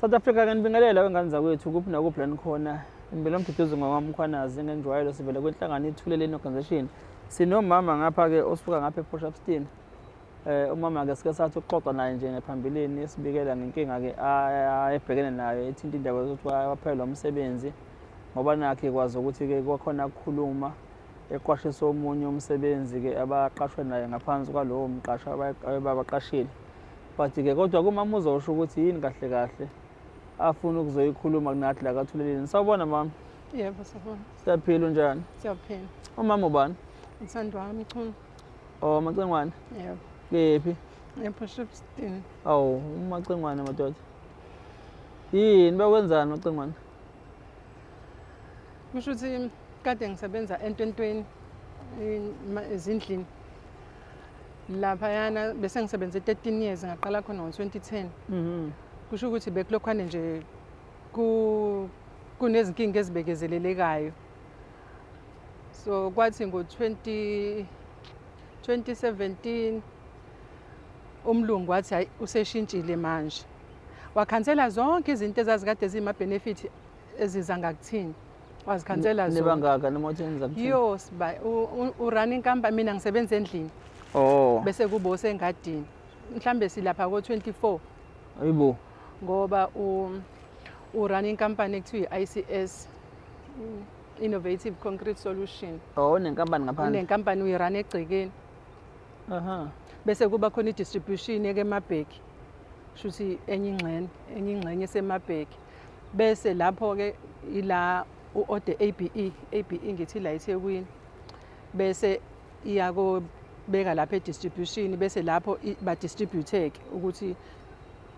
South Africa nginibingelela wengane zakwethu kuphi nakuphi la nikhona. Ngibela uMduduzi ngowamkhwanazi ngenjwayelo sivele kwinhlangano iThuleleni Organization. Sinomama ngapha-ke osuka ngapha ePort Shepstone. Umama ke sike sathi ukuxoxa naye nje ngaphambilini esibikela ngenkinga ke ayebhekene nayo ethinta indaba yokuthi waphelelwa umsebenzi ngoba nakhe kwazi ukuthi ke kwakhona ukukhuluma eqwashisa omunye umsebenzi ke abaqashwe naye ngaphansi kwalowo mqasho ababaqashile. But ke kodwa kumama uzosho ukuthi yini kahle kahle afuna ukuzoyikhuluma kunathi la kaThuleleni. Sawubona mama. Yebo, sawubona. Siyaphila, unjani? Siyaphila. Umama ubani? Uthando wami Mchunu. Oh, Macingwane. Yebo. Kephi? EPort Shepstone. Awu, uMacingwane madoda. Yini bakwenzani Macingwane? Kusho ukuthi kade ngisebenza entwentweni ezindlini. Laphayana bese ngisebenze 13 years, ngaqala khona ngo-2010. Kusho ukuthi bekulokhwane nje kunezinkinga ezibekezelelekayo. So kwathi ngo-20 2017 umlungu wathi hayi, useshintshile manje, wakhansela zonke izinto ezazikade ziyima-benefit eziza ngakuthini, wazikhansela zonke. Nibangaka noma uthi niza kuthini? Yo siba urun inkampani, mina ngisebenza endlini. Bese kuba osengadini, mhlambe silapha ko-24. Ayibo. Ngoba urun inkampani ekuthiwa i-ICS, Innovative Concrete Solution. Oh, unenkampani ngaphandle. Unenkampani, uyirun egcekeni. Bese kuba khona i-distribution eke emabheki, shuthi enye ingxenye esemabheki, bese lapho-ke ila u-order ABE, ABE ngithi la eThekwini, bese iyakobeka lapha e-distribution, bese lapho ba-distribute-ke ukuthi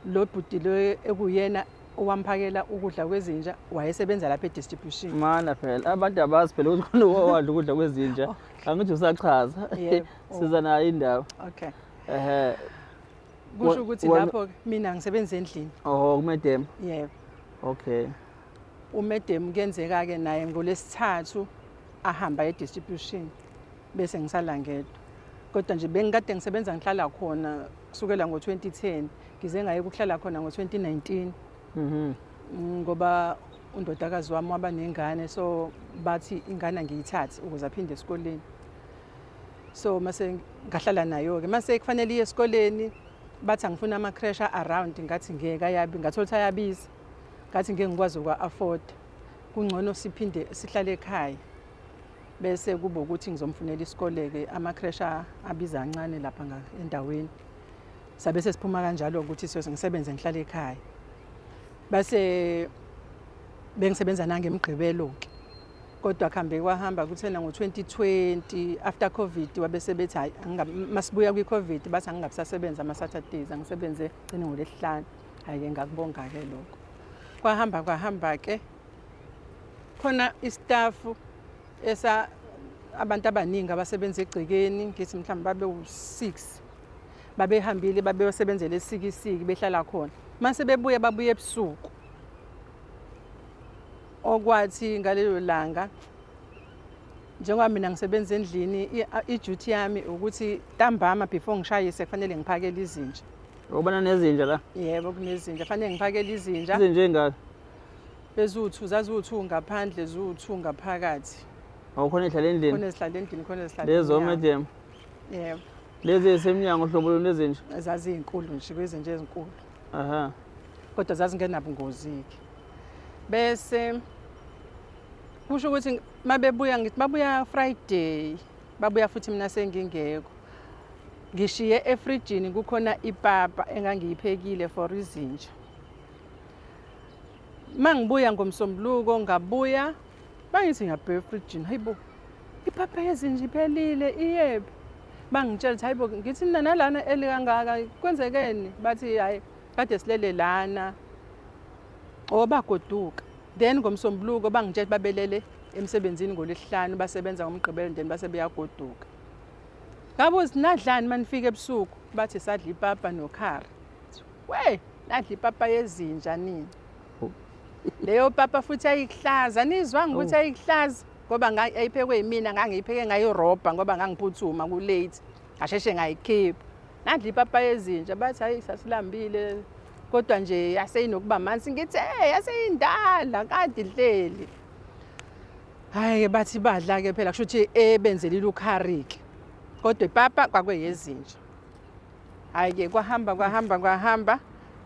lo bhuti lo ekuyena owamphakela ukudla kwezinja wayesebenza lapha e-distribution. Mana phela abantu abazi phela ukuthi khona owadla ukudla kwezinja. Angithi usachaza. Yebo. Siza nayo indaba. Okay. Ehhe. Kusho ukuthi lapho-ke mina ngisebenza endlini. Oh, kumedem. Yebo. Okay. Umedem kuyenzeka-ke naye ngolesithathu ahamba e-distribution, bese ngisala ngedwa. Kodwa nje bengikade ngisebenza, ngihlala khona kusukela ngo-2010, ngize ngaye ukuhlala khona ngo-2019. Ngoba undodakazi wami waba nengane, so bathi ingane angiyithathe ukuze aphinde esikoleni. So mase ngahlala nayo-ke, mase kufanele iye esikoleni, bathi angifuna ama-creche around, ngathi ngeke ayabi, ngathola ukuthi ayabiza, ngathi ngeke ngikwazi ukwa-afford, kungcono siphinde sihlale ekhaya, bese kuba ukuthi ngizomfunela isikole-ke, ama-creche abiza kancane lapha endaweni. Sabe sesiphuma kanjalo ukuthi siyoze ngisebenze ngihlale ekhaya, base bengisebenza nangemgqibelo-ke. Kodwa kuhambe kwahamba, kuthena ngo-2020 after COVID, wabe sebethi hhayi, masibuya kwi-COVID bathi angingabi sasebenza ama-Saturdays, angisebenze gcine ngolwesihlanu. Hhayi-ke, ngakubonga-ke lokho. Kwahamba kwahamba-ke, khona istaff esa abantu abaningi abasebenza egcekeni, ngithi mhlawumbe babe u-6, babehambile babeyosebenzela esikisiki, behlala khona, mase bebuya babuya ebusuku. Okwathi ngalelo langa, njengoba mina ngisebenza endlini, i-duty yami ukuthi ntambama before ngishayise kufanele ngiphakele izinja. Ubona nezinja la? Yebo, kunezinja, kufanele ngiphakele izinja. Izinja ey'ngaka? Beziwu-two, zaziwu-two ngaphandle, ziwu-two ngaphakathi. Awukhona ezihlala endlini? Khona ezihlala endlini, khona ezihlala Lezo emnyango. Madam. Yebo. Lezi ezisemnyango hlobo luni lezinja? Zaziyinkulu nje, kwezinja ezinkulu. Kodwa zazingenabungozi-ke. Bese kusho ukuthi mabebuya, ngithi babuya Friday, babuya futhi mina sengingekho. Ngishiye efrijini kukhona ipapa engangiyiphekile for izinja. Mangibuya ngomsombuluko, ngabuya bangithi ngiyabheka efrijini, hayibo, ipapa yezinja iphelile, iyephi? Bangitshela ukuthi hayibo, ngithi mina nalana elikangaka kwenzekeni? Bathi hayi, kade silele lana. Oh, bagoduka. Then ngomsombuluko bangitshela ukuthi babelele emsebenzini ngolwesihlanu, basebenza ngomgqibelo, then base beyagoduka. Ngabuza, nadlani manifika ebusuku? Bathi sadla ipapa nokhari. We, nadla ipapa yezinja nini? Leyo papa futhi ayikuhlaza, nizwanga ukuthi ayikuhlaza ngoba ayiphekwe yimina, ngangiyipheke ngayirobha ngoba ngangiphuthuma ku-late, ngasheshe ngayikhipha. Nadla ipapa yezinja, bathi hayi, sasilambile. Kodwa nje yaseyinokuba manzi, ngithi hey, yaseyindala kade ihleli. Hhayi-ke bathi badla-ke phela, kusho ukuthi ebenzelile ukhari-ke, kodwa ipapa kwakweyezinja. Hhayi-ke kwahamba kwahamba kwahamba,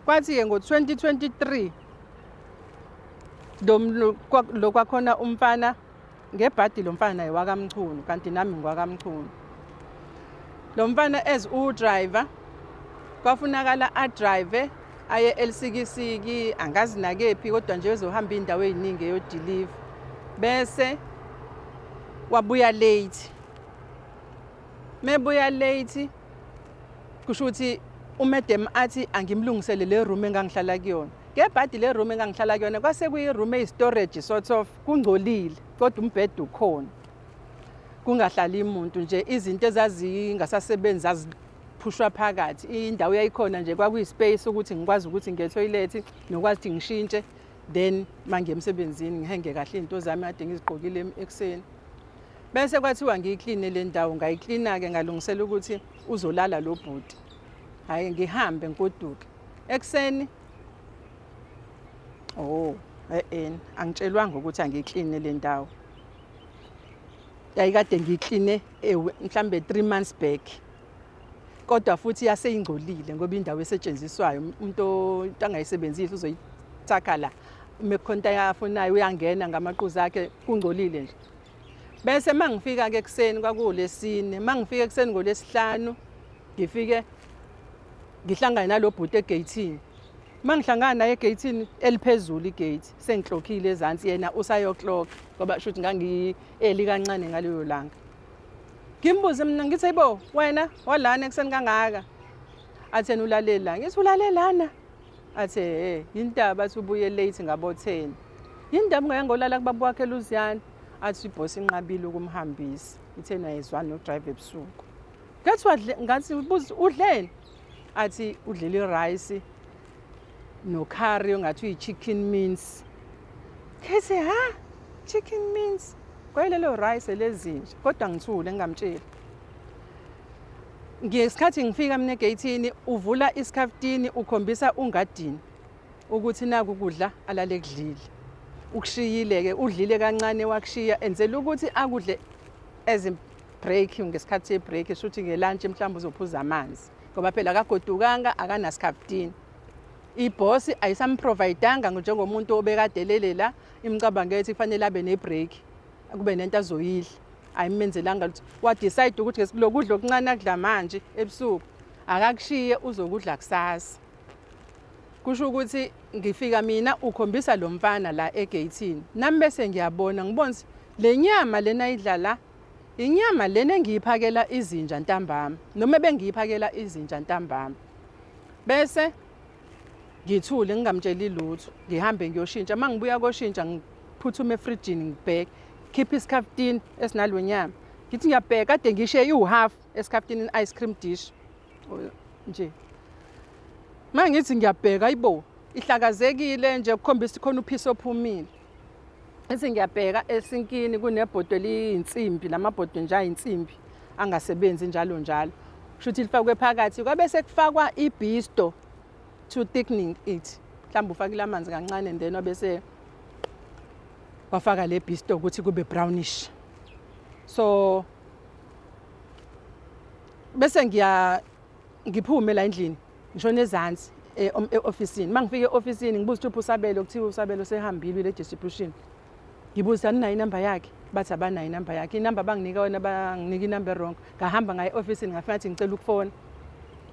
kwathi-ke ngo-2023 lo kwakhona umfana ngebhadi, lo mfana naye wakaMchunu, kanti nami ngwakaMchunu. Lo mfana as u-driver kwafunakala adrive aye eLusikisiki, angazi nakephi, kodwa nje ezohamba iy'ndawo ey'ningi eyodiliva, bese wabuya late. Mebuya late, kusho ukuthi u-madam athi angimlungisele le room engangihlala kuyona. Ngebhadi le room engangihlala kuyona kwase kuyi-room eyi-storage sort of, kungcolile kodwa umbhede ukhona, kungahlali muntu nje. Izinto ezazingasasebenzi zaziphushwa phakathi. Indawo yayikhona nje, kwakuyi-space ukuthi ngikwazi ukuthi ngiye toilet nokwazi ukuthi ngishintshe, then mangiye emsebenzini ngihenge kahle iy'nto zami kade ngizigqokile ekuseni. Bese kwathiwa ngiyikline le ndawo, ngayiklina-ke, ngalungisela ukuthi uzolala lo bhuti. Hhayi, ngihambe ngigoduke ekuseni. Oh, eh angitshelwanga ukuthi angiyikline le ndawo. Yayikade ngiyikline mhlambe 3 months back, kodwa futhi yaseyingcolile ngoba indawo esetshenziswayo, umuntu into angayisebenzisi uzoyithakha la, uma kukhona into afunayo uyangena ngamaquzi akhe, kungcolile nje. Bese uma ngifika-ke ekuseni, kwakuwulesine, uma ngifika ekuseni ngolwesihlanu, ngifike ngihlangane nalo bhuti egeyithini. Uma ngihlangana naye egeyithini eliphezulu, igate sengiklokhile ezansi, yena usayoklokha, ngoba shuthi ngangi-early kancane ngaleyo langa. Ngimbuze mina, ngithi hayibo wena, walana ekuseni kangaka? Athi yena ulale la. Ngithi ulale lana? Athi he, yindaba? Athi ubuye late ngabo 10. Yindaba ungayanga olala kubaba wakhe eLuziyana? Athi ibhosi inqabile ukumhambisa, ithena ayizwani nokudrive ebusuku. Ngathi wadle, ngathi buza udleni? Athi udlile i-rice no-curry ongathi uyi-chicken mince. Ngithi ha, chicken mince kwayilelo rice lezinja, kodwa ngithule ngingamtsheli. Ngesikhathi ngifika mina egeyithini, uvula isikhaftini, ukhombisa ungadini ukuthi naku ukudla alale kudlile, ukushiyile-ke, udlile kancane wakushiya, enzela ukuthi akudle as break, ngesikhathi se-break, shuthi ngelantshi mhlawumbe uzophuza amanzi, ngoba phela akagodukanga, akanasikhaftini. Ibhosi ayisamprovayidanga njengomuntu obekade elele la, imicabango ethi kufanele abe ne-break, kube nento azoyidla, ayimenzelanga lutho. Wadecide ukuthi lokudla okuncane akudla manje ebusuku akakushiye, uzokudla kusasa. Kusho ukuthi ngifika mina, ukhombisa lo mfana la egeyithini, nami bese ngiyabona, ngibona ukuthi le nyama lena ayidla la, inyama lena engiyiphakela izinja ntambama, noma bengiyiphakela izinja ntambama. Bese ngithule ngingamtsheli lutho, ngihambe ngiyoshintsha. Uma ngibuya koshintsha, ngiphuthume efrijini, ngibheke, khipha isikhaftini esinalo nyama, ngithi ngiyabheka, kade ngishiye iwu-half esikhaftini, ice cream dish nje. Uma ngithi ngiyabheka, ayibo, ihlakazekile nje, kukhombisa khona uphisi ophumile. Ethi ngiyabheka esinkini, kunebhodo eliyinsimbi, lamabhodo nje ayinsimbi angasebenzi njalo njalo, kusho ukuthi lifakwe phakathi, kwabe sekufakwa iBisto to thickening it, mhlawumbe ufakile amanzi kancane and then wabese wafaka le Bisto ukuthi kube brownish. So bese ngiya ngiphume la endlini, ngishona ezansi e-ofisini. Uma ngifika e-ofisini, ngibuza ukuthi uSabelo, kuthiwa uSabelo sehambile le distribution. Ngibuza, ninayo inamba yakhe? Bathi abanayo inamba yakhe, inamba banginika wena, banginika inamba wrong. Ngahamba ngaye e-ofisini, ngafika ngathi ngicela ukufona.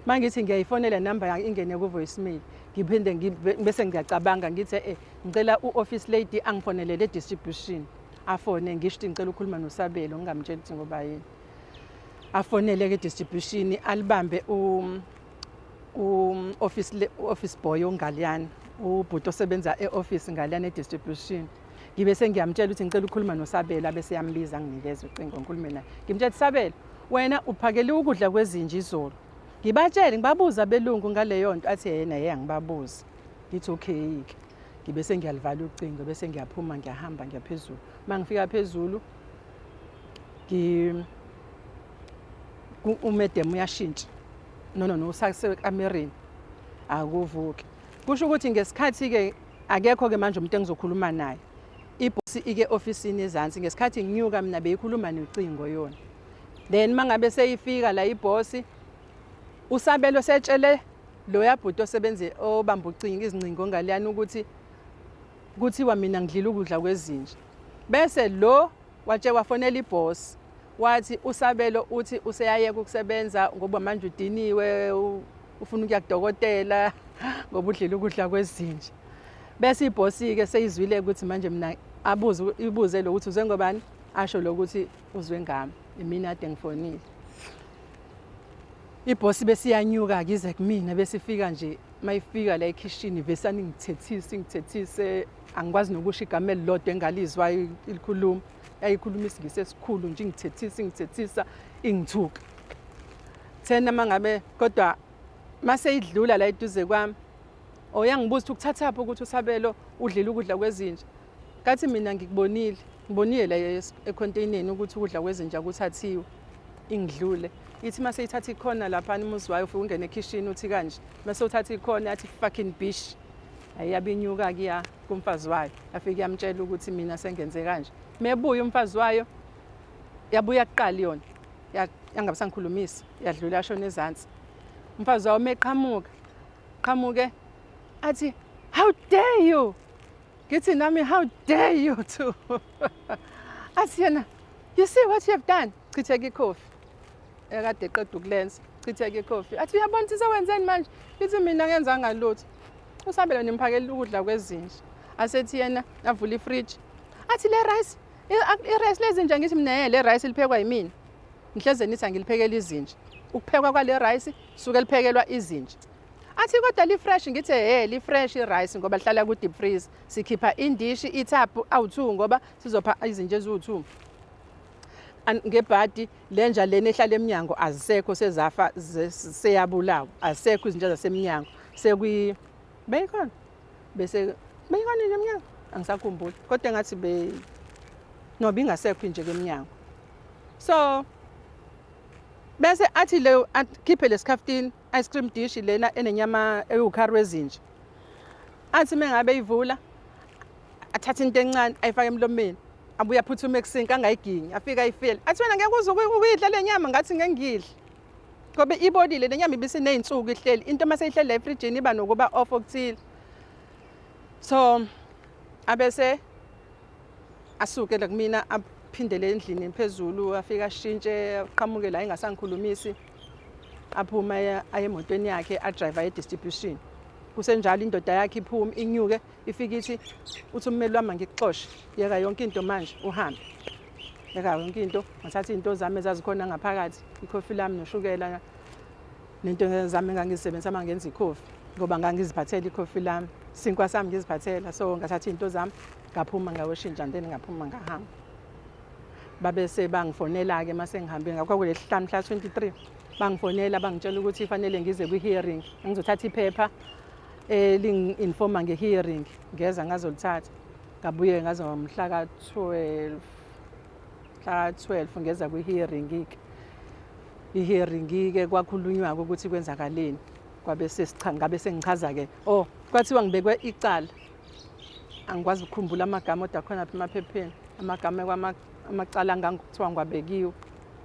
Uma ngithi ngiyayifonela inamba yakhe, ingene ku-voicemail. Ngiphinde bese ngiyacabanga, ngithi ngicela u-office lady angifonelele e-distribution, afone, ngisho ukuthi ngicela ukukhuluma noSabelo, ngingamtsheli ukuthi ngoba yini. Afonele-ke e-distribution, alibambe u-office boy ongaliyana, ubhuti osebenza e-office ngaliyana e-distribution. Ngibe sengiyamtshela ukuthi ngicela ukukhuluma noSabelo, abese yambiza, anginikeze ucingo, ngikhulume naye. Ngimtshela, Sabelo, wena uphakele ukudla kwezinja izolo, ngibatshele, ngibabuza abelungu ngaleyo nto. Athi yena ye angibabuzi. Ngithi okay-ke. Ngibe sengiyalivala ucingo, bese ngiyaphuma, ngiyahamba ngiyaphezulu. Uma ngifika phezulu, u-madam uyashintsha, no no no, usasekamereni, akuvuki. Kusho ukuthi ngesikhathi-ke akekho-ke manje umuntu engizokhuluma naye. Ibhosi ike ofisini ezansi ngesikhathi nginyuka mina beyikhuluma nocingo yona. Then mangabe seyifika la ibhosi uSabelo setshele loya bhuti osebenze obamba ucingo izingcingo ngaliyana ukuthi kuthiwa mina ngidlile ukudla kwezinja. Bese lo watshe wafonela ibhosi wathi uSabelo uthi useyayeka ukusebenza ngoba manje udiniwe ufuna ukuya kudokotela ngoba udlile ukudla kwezinja. Bese ibhosi-ke seyizwile ukuthi manje mina abuze ibuze lokuthi uzwe ngobani asho lokuthi uzwe ngami imina ade ngifonile. Ibhosi besiyanyuka-ke ize kumina besifika nje mayifika la ekhishini vesane ingithethise ingithethise angikwazi nokusho igama elilodwa engalizwayo ilikhuluma yayikhuluma isingisi esikhulu nje ingithethisa ingithethisa ingithuka thena mangabe kodwa maseyidlula la eduze kwami oyangibuza ukuthi ukuthathaphi ukuthi uSabelo udlile ukudla kwezinja kathi mina ngikubonile ngibonile la ekhonteyineni ukuthi ukudla kwezinja kuthathiwe ingidlule ithi mase ithatha ikhona lapha umuzi wayo ufike ungene ekhishini uthi kanje mase uthatha ikhona yathi fucking bitch ayiyabinyuka kuya kumfazi wayo afike yamtshela ukuthi mina sengenze kanje mebuya umfazi wayo yabuya kuqala yona yangabe sangikhulumisa yadlula yashona ezansi umfazi wayo meqhamuka qhamuke athi how dare you ngithi nami how dare you too athi yena you see what you have done chitheka ikhofi ekade eqeda ukulenza chitheka ikhofi athi uyabona ukuthi sewenzeni manje ngithi mina ngenzanga lutho uSabelo nimphakela ukudla kwezinja asethi yena avula ifridge athi le rice i-rice lezinja ngithi mina le rice liphekwa yimina ngihleze nithi angiliphekela izinja ukuphekwa kwale rice suke liphekelwa izinja athi kodwa li-fresh ngithi he li-fresh i-rice ngoba lihlala ku-deep freeze sikhipha indishi ithaphu awu-2 ngoba sizopha izinja eziwu-2 ngebhadi lenja lena ehlala eminyango azisekho sezafa seyabulawa azisekho izinja zasemnyango sekwi beyikhona bese beyikhona nje emnyango angisakhumbuli kodwa engathi be no bingasekho nje kemnyango so bese athi le akhiphe lesikhaftini ice cream dish lena enenyama ewukhari wezinja athi mengabe ivula athathe into encane ayifake emlomeni abuye aphuthume ekusinki angayiginyi afike ayifele athi wena ngeke uze ukuyidla le nyama ngathi ngeke ngidle ngoba ibolile le nyama ibisiney'nsuku ihleli into uma seyihleli la efrijini iba nokuba off okuthile so abese asuke la kumina aphindele endlini phezulu afike ashintshe aqhamuke la engasangikhulumisi aphuma aye emotweni yakhe adrive aye distribution kusenjalo indoda yakhe iphume inyuke ifike ithi uthi ummeli wami angikuxoshe yeka yonke into manje uhambe yeka yonke into ngathatha izinto zami ezazikhona ngaphakathi ikhofi lami noshukela nento zami engangizisebenzisa uma ngenza ikhofi ngoba ngangiziphathela ikhofi lami sinkwa sami ngiziphathela so ngathatha izinto zami ngaphuma ngayoshintsha then ngaphuma ngahamba babe sebangifonela-ke uma sengihambe ngakho kulesihlanu mhla 23 bangifonela bangitshela ukuthi fanele ngize kwi-hearing ngizothatha iphepha elingi-informa nge-hearing ngeza ngazolithatha ngabuye ngazo mhla ka-12 mhla ka-12 ngeza kwi-hearing-ke i-hearing-ke kwakhulunywa-ke ukuthi kwenzakaleni kwabe sesicha ngabe sengichaza-ke oh kwathiwa ngibekwe icala angikwazi ukukhumbula amagama odwa khona apha emaphepheni amagama amacala angangokuthiwa ngiwabekiwe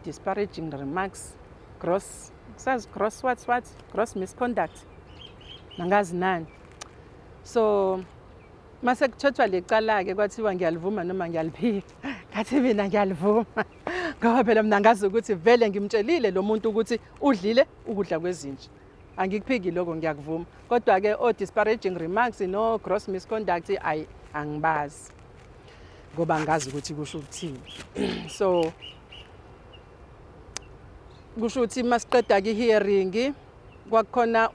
disparaging remarks gross sazi gross what what gross misconduct nangazi nani so mase kuthethwa lecala-ke kwathiwa ngiyalivuma noma ngiyaliphika ngathi mina ngiyalivuma ngoba phela mina ngazi ukuthi vele ngimtshelile lo muntu ukuthi udlile ukudla kwezinja angikuphiki lokho ngiyakuvuma kodwa-ke o-disparaging remarks no-gross misconduct ayi angibazi ngoba ngazi ukuthi kusho ukuthini so kusho ukuthi masiqeda-ke i-hearing kwakukhona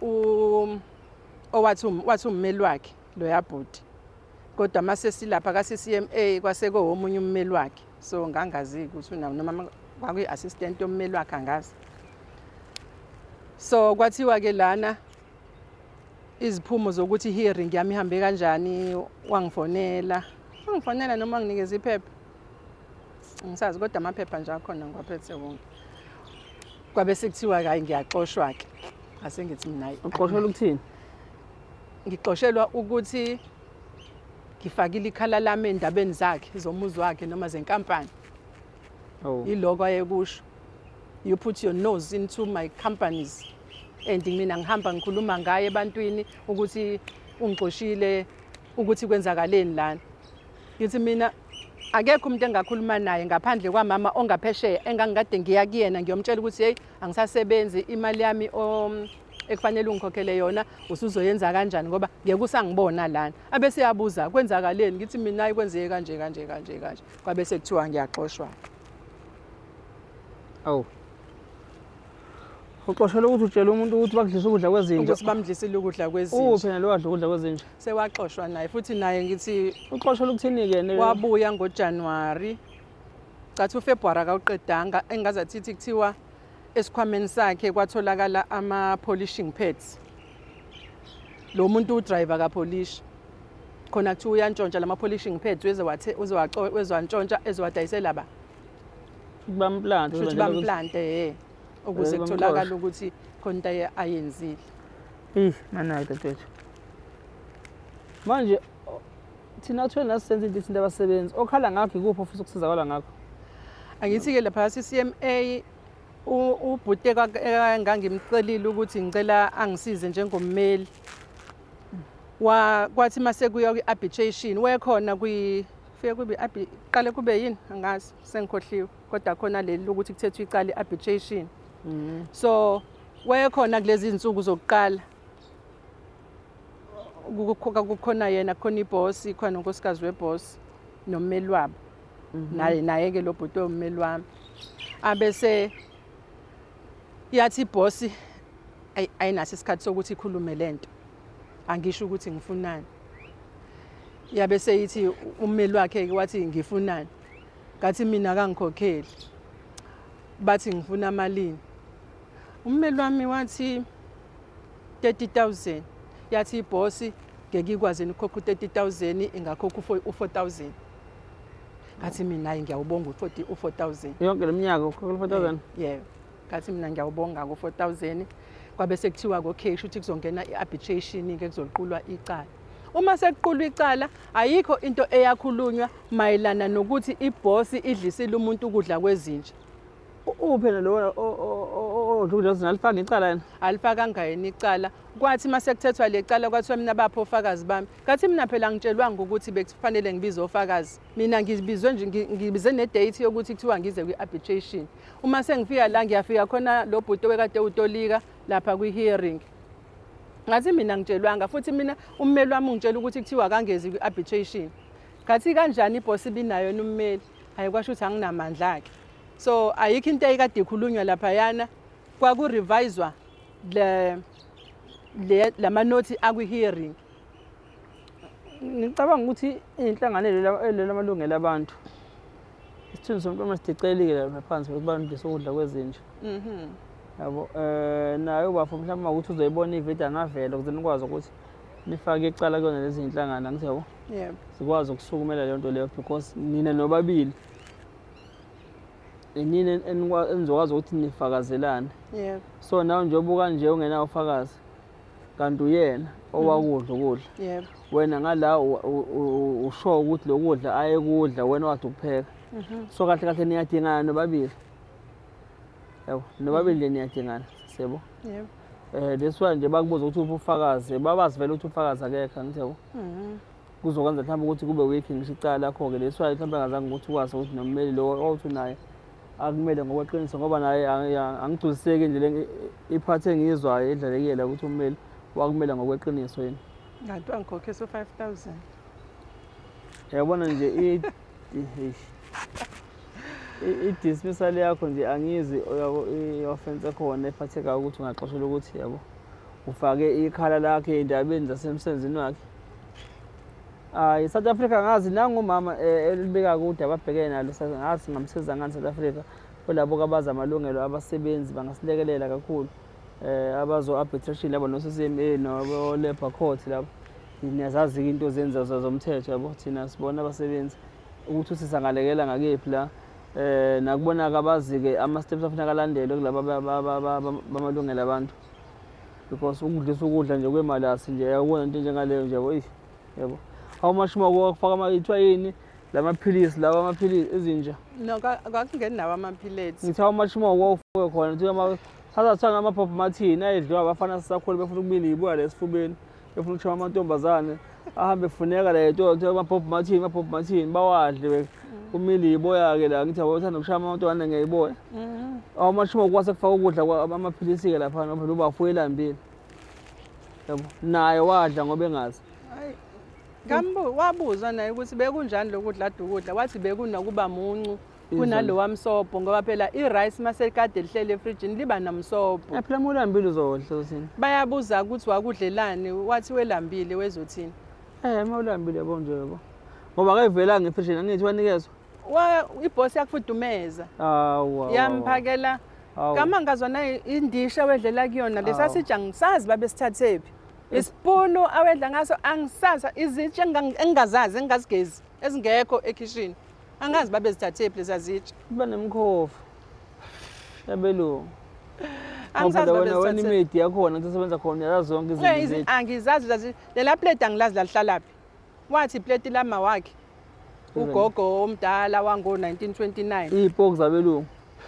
owathi wathi ummeli wakhe loya bhuti kodwa mase silapha ka-CCMA kwase kowomunye ummeli wakhe so ngangazi ukuthi unawo noma kwakuyi-assistant yommeli wakhe angazi so kwathiwa-ke lana iziphumo zokuthi i-hearing yami ihambe kanjani wangifonela wangifonela noma wanginikeza iphepha angisazi kodwa amaphepha nje akhona ngiwaphethe wonke kwabe sekuthiwa hayi ngiyaxoshwa-ke ase ngithi mina uxoshelwa ukuthini Ngixoshelwa ukuthi ngifakile ikhala lami endabeni zakhe zomuzi wakhe noma zenkampani. Oh. Yiloko ayekusho. You put your nose into my companies. And mina ngihamba ngikhuluma ngaye ebantwini ukuthi ungixoshile ukuthi kwenzakaleni lana. Ngithi mina akekho umuntu engakhuluma naye ngaphandle kwamama ongaphesheya engangikade ngiya kuyena ngiyomtshela ukuthi hey angisasebenzi imali yami ekufanele ungikhokhele yona usuzoyenza kanjani ngoba ngeke usangibona lana. Abese yabuza kwenzakaleni ngithi mina hayi kwenzeke kanje kanje kanje kanje. Kwabe sekuthiwa ngiyaxoshwa. Awu. Uxoshelwe ukuthi utshele umuntu ukuthi bakudlisa ukudla kwezinja. Ukuthi bamdlisile ukudla kwezinja. Uphi nalo wadla ukudla kwezinja? Sewaxoshwa naye futhi naye ngithi uxoshelwe ukuthini-ke ne? Wabuya ngoJanuary. Cathi uFebruary akawuqedanga engazathi kuthiwa esikhwameni sakhe kwatholakala ama polishing pads. Lo muntu udriver kapolish. Khona kuthiwa uyantshontsha lama polishing pads weze wathe uzowantshontsha ezowadayisela ba. Bamplante. Futhi bamplante eh ukuze kutholakale ukuthi khona into ayenzile. Ih, manayi dadewethu. Manje thina kuthiwa nasisenza into ithinta abasebenzi okhala ngakho ikuphi ofisa ukusizakala ngakho? Angithi-ke lapha CCMA ubhuti engangimcelile ukuthi ngicela angisize njengommeli kwathi mase kuya kwi-arbitration wekhona kwi fike kube qale kube yini angazi sengikhohliwe kodwa khona leli lokuthi kuthethwe icala i-arbitration. So wayekhona kulezi zinsuku zokuqala kukhona yena khona ibhosi khona unkosikazi webhosi nommeli wabo. Naye naye ke lo bhuti ommeli wami abese yathi ibhosi ayinaso isikhathi sokuthi ikhulume lento angisho ukuthi ngifunani. Yabe seyithi ummeli wakhe ke wathi ngifunani, ngathi mina akangikhokheli, bathi ngifuna malini. Ummeli wami wathi 30,000. Yathi ibhosi ngeke ikwazi ukukhokha u-30,000, ingakhokha u-4,000. Ngathi mina hayi ngiyawubonga u-4,000. Yonke le minyaka ukhokha u-4,000? Yebo. Ngathi mina ngiyawubonga ku-4,000. Kwabe sekuthiwa okay kusho ukuthi kuzongena i-arbitration ke kuzoqulwa icala. Uma sekuqulwa icala ayikho into eyakhulunywa mayelana nokuthi ibhosi idlisile umuntu ukudla kwezinja. Uphi yena lo odla ukudla kwezinja alifanga icala yena? Alifakanga yena icala. Kwathi uma sekuthethwa le cala kwathiwa mina baphi ofakazi bami. Ngathi mina phela angitshelwanga ukuthi bekufanele ngibize ofakazi. Mina ngibizwe nje ngibize ne-date yokuthi kuthiwa ngize kwi-arbitration. Uma sengifika la ngiyafika khona lo bhuti owekade utolika lapha kwi-hearing. Ngathi mina ngitshelwanga futhi mina ummeli wami ungitshela ukuthi kuthiwa akangezi kwi-arbitration. Ngathi kanjani ibhosi ibinayo ummeli? Hayi kwasho ukuthi anginamandla akhe. So ayikho into eyikade ikhulunywa laphayana kwaku-reviswa le lamanothi akwi-hearing. Ngicabanga ukuthi inhlangano elwela amalungelo abantu isithunzi somuntu uma sidicelile lapha phansi ukuthi bandise ukudla kwezinja. Yabo naye ubafo mhlawumbe ukuthi uzoyibona ividiyo angavela ukuze nikwazi ukuthi nifake icala kuyona lezi zinhlangano angithi yabo. Yebo. Sikwazi ukusukumela leyo nto leyo because nina nobabili inini enizokwazi ukuthi nifakazelane. Yebo. So nawe njengoba kanje ungenawo ufakazi kanti uyena owakudla ukudla. Yebo. Wena ngala usho ukuthi lokudla ayekudla wena wade ukupheka. So kahle kahle niyadingana nobabili. Yabo, nobabili nje niyadingana, siyabo. Yebo. This one nje bakubuza ukuthi uphi ufakazi, babazi vele ukuthi ufakazi akekho angithi yabo. Kuzokwenza mhlawumbe ukuthi kube weak ngisho icala lakho-ke. That's why mhlawumbe angazange ukuthi ukwazi ukuthi nommeli lo owuthi unaye akumele ngokweqiniso ngoba naye angigculiseki nje le iphathi engiyizwayo edlalekile ukuthi ummeli wakumele ngokweqiniso yini. Kanti wangikhokhisa u-5,000. Yabona nje i-dismissal yakho nje angizwi i-offense ekhona ephathekayo ukuthi ungaxoshelwa ukuthi yabo ufake ikhala lakhe ey'ndabeni zasemsebenzini wakhe. Hayi South Africa ngazi nangumama elibeka kude ababhekene nalo ngazi singamsiza ngani South Africa kulabo abazi amalungelo abasebenzi bangasilekelela kakhulu abazo arbitration labo no CCMA no Labour Court labo niyazazi into zenza zomthetho yabo thina sibona abasebenzi ukuthi usisangalekela ngakephi la nakubona kabazi ke ama steps afuneka alandelwe kulaba bamalungelo abantu. Because ukudlisa ukudla nje kwemalasi nje yabona into njengaleyo nje yabo, eish, yabo. How much more kwakufaka ama ithiwa yini lamaphilisi lawa amaphilisi ezinja. No, kwakungeni nawo ama-pellets. Ngithi how much more kwawufake khona kuthiwa ama thatha thatha amaphopho mathini ayedliwa abafana sisakhula befuna ukubila ibuya la esifubeni befuna ukushaya amantombazane ahambe efuneka la etolo kuthiwa amaphopho mathini amaphopho mathini bawadle kumile iboya-ke la ngithi yabo uthanda ukushaya amantombazane ngeyiboya. How much more kwase kufaka ukudla amaphilisi-ke laphana ngoba phela ubafo elambile. Yabo naye wadla ngoba engazi. Hayi. Kambu wabuza naye ukuthi bekunjani lokudla ade ukudla wathi bekunokuba muncu kunalowa msobho ngoba phela i-rice masekade lihlele efrijini liba nomsobho. Eh, phela uma ulambile uzodla uthini? Bayabuza ukuthi wakudlelani wathi welambile wezothini. Eh uma ulambile yabo nje yabo. Ngoba akayivelanga efrijini angithi wanikezwa. Wa ibhosi yakufudumeza. Awu. Yamphakela Kama ngazwa indisha awedlela kuyona lesa sitsha angisazi babesithathephi. Isipunu awedla ngaso angisazi izitsha engingazazi engingazigezi ezingekho ekhishini. Angazi babezithathephi leza zitsha. Kuba nemkhovu yabelungu. Angisazi wena wena imedi yakhona ukuthi usebenza khona uyazazi zonke izinto zethu. Angizazi zazi lela plate angilazi lalihlalaphi. Wathi iplate lama wakhe. Ugogo omdala wango-1929. Iy'poki zabelungu.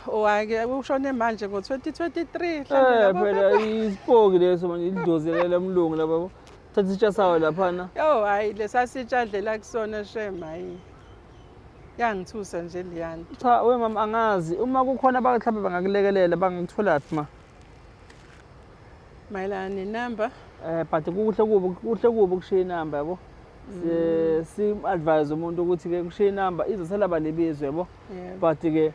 Owake ushone manje ngo-2023 Eh phela isipoki leso manje idlozi lemlungu laba. Thatha isitsha sawo laphana. Yo hayi lesa sitsha dlela kusona shem hayi. Yangithusa nje leyana. Cha we mama angazi uma kukhona mhlawumbe bangakulekelela bangakutholaphi ma. Mayelana nenamba. Eh but kuhle kubi kuhle kubi ukushiya inamba yabo. Si advise umuntu ukuthi ke kushiya inamba izosala balibizwe yabo. But ke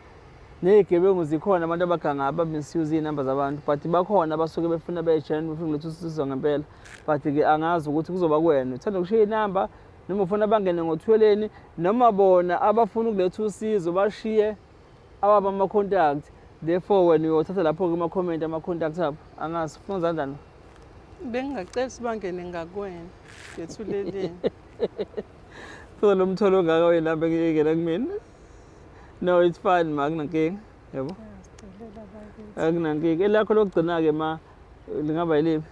ney'gebengu zikhona abantu abaganga aba-misuse iy'namba zabantu but bakhona abasuke befuna bey'jena befuna ukuletha usizo ngempela but ke angazi ukuthi kuzoba kuwena uthanda ukushiya inamba noma ufuna bangene ngothweleni noma bona abafuna ukuletha usizo bashiye awabo ama-contact therefore wena uyothatha lapho kuma-comment ama-contact abo angazi ufuna kanjani. Bengingacela sibangene ngakuwena ngethuleleni. Phela lo mtholo ongaka wenamba engiyekela kumina. No, it's fine ma, akunankinga. Yabo. Akunankinga. Elakho lokugcina-ke ma lingaba yiliphi?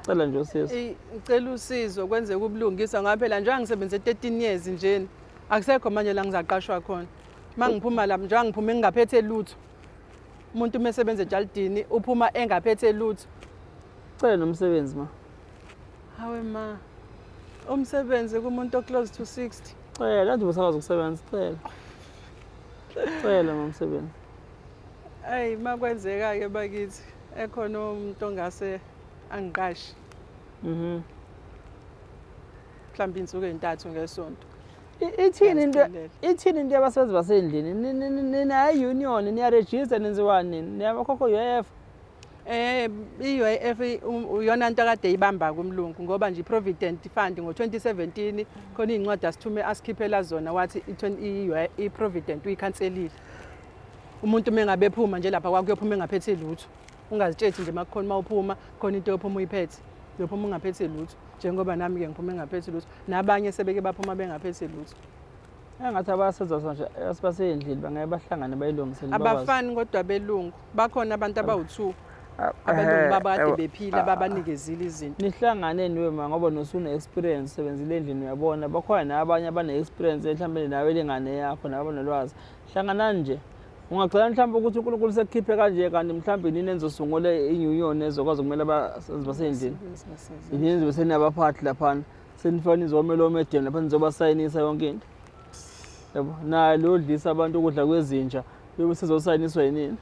Cela nje usizo. Ngicela usizo kwenzeka ubulungisa ngoba phela njengoba ngisebenze 13 years njena akusekho manje la ngizaqashwa khona. Uma ngiphuma la njengoba ngiphume ngingaphethe lutho. Umuntu uma esebenza ejalidini uphuma engaphethe lutho. Cela nomsebenzi ma. Hawe ma. Umsebenzi kumuntu o-close to 60. Cela nje usakwazi ukusebenza cela. Cela ma umsebenzi. Eyi makwenzeka-ke bakithi ekhona umuntu ongase angiqashe. Mhlawumbe iy'nsuku ey'ntathu ngesonto. Ithini into ithini into yabasebenzi basendlini? Ninayo union, niya-register nenziwani nini? Niyabakhokha u-UIF? I-UIF iyona nto akade ibamba kumlungu ngoba nje i-Provident Fund ngo-2017 khona iy'ncwadi asithume asikhiphela zona wathi i-Provident uyikhanselile. Umuntu uma engabe ephuma nje lapha kwakho uyophuma engaphethe lutho. Ungazitshethi nje makukhona uma uphuma khona into yophuma uyiphethe. Uyophuma ungaphethe lutho. Njengoba nami-ke ngiphuma engaphethe lutho. Nabanye sebeke baphuma bengaphethe lutho. Engathi abasebenza nje basendlini bangeke bahlangane bayilungise. Abafani kodwa belungu. Bakhona abantu abawu-2 abelungu babade bephila babanikezile izinto. Nihlangane niwe ma ngoba nosune experience sebenzile endlini uyabona bakhona nabanye abane experience mhlawumbe nawe elingane yakho nabo banolwazi. Hlanganani nje. Ungagcina mhlawumbe ukuthi uNkulunkulu sekukhiphe kanje kanti mhlawumbe nini enizosungula i-union ezokwazi ukumela abasebenzi basendlini. Nini nizobe senabaphathi laphana. Senifika nizomela omedeni lapha nizobasayinisa yonke into. Yabo, naye lo dlisa abantu ukudla kwezinja uyobe sezosayiniswa yinini.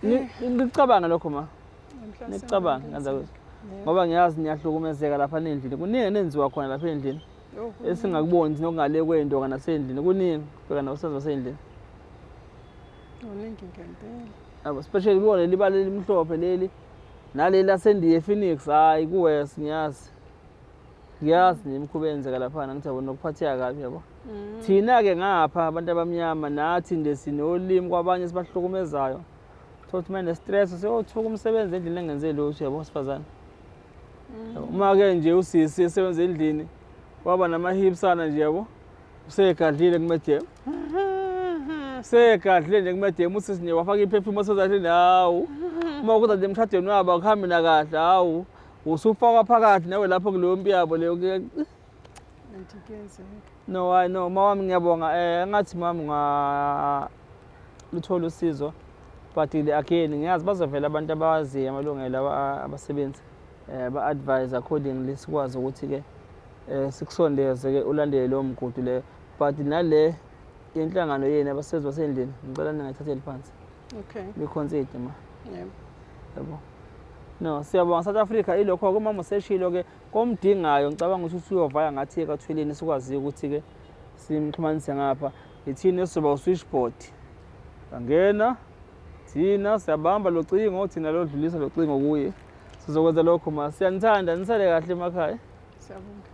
Nicabanga lokho ma. Nicabanga ngaza kwethu. Ngoba ngiyazi niyahlukumezeka lapha endlini. Kuningi enenziwa khona lapha endlini. Esingakuboni thina okungale kwendonga nasendlini. Kuningi bheka nabasebenzi basendlini. Kuningi ngempela. Yabo, especially kuwona leli bala elimhlophe leli. Naleli lasendiye ePhoenix, hayi kuwes ngiyazi. Ngiyazi nemikhuba eyenzeka laphana ngithi yabo nokuphatheka kabi yabo. Thina-ke ngapha abantu abamnyama nathi nje sinolimi kwabanye sibahlukumezayo. Thola ukuthi manje stress seyothuka umsebenzi endlini engenze lutho yabo sifazane. Uma-ke nje usisi esebenza endlini waba nama-hipsana nje yabo usegadlile kumedem. Segadlile nje kumedem usisi nje wafaka i-perfume wasezathi hawu. Uma kuza nje emshadweni wabo akuhambi nakahle, hawu usufakwa phakathi nawe lapho kuleyo mpi yabo leyo. Anti kuyenzeka. No, hayi no, mawami ngiyabonga. Engathi mami unga luthola usizo. But again ngiyazi bazovela abantu abawaziyo amalungelo abasebenzi. Ba-advise accordingly sikwazi ukuthi-ke sikusondeze ke ulandele lowo mgudu leyo. But nale inhlangano yenu abasebenzi basendlini ngicela ningayithatheli phansi. Okay. Niconsider ma. Yebo. Yabo. No, siyabonga South Africa ilokho ke umama useshilo ke komdingayo ngicabanga ukuthi usuyovaya ngathi ekathweleni sikwazi ukuthi ke simxhumanise ngapha. Ithini esizoba uswitchboard. Angena thina siyabamba lo cingo thina lodlulisa lo cingo kuye. Sizokwenza lokho ma. Siyanithanda nisale kahle emakhaya. Siyabonga.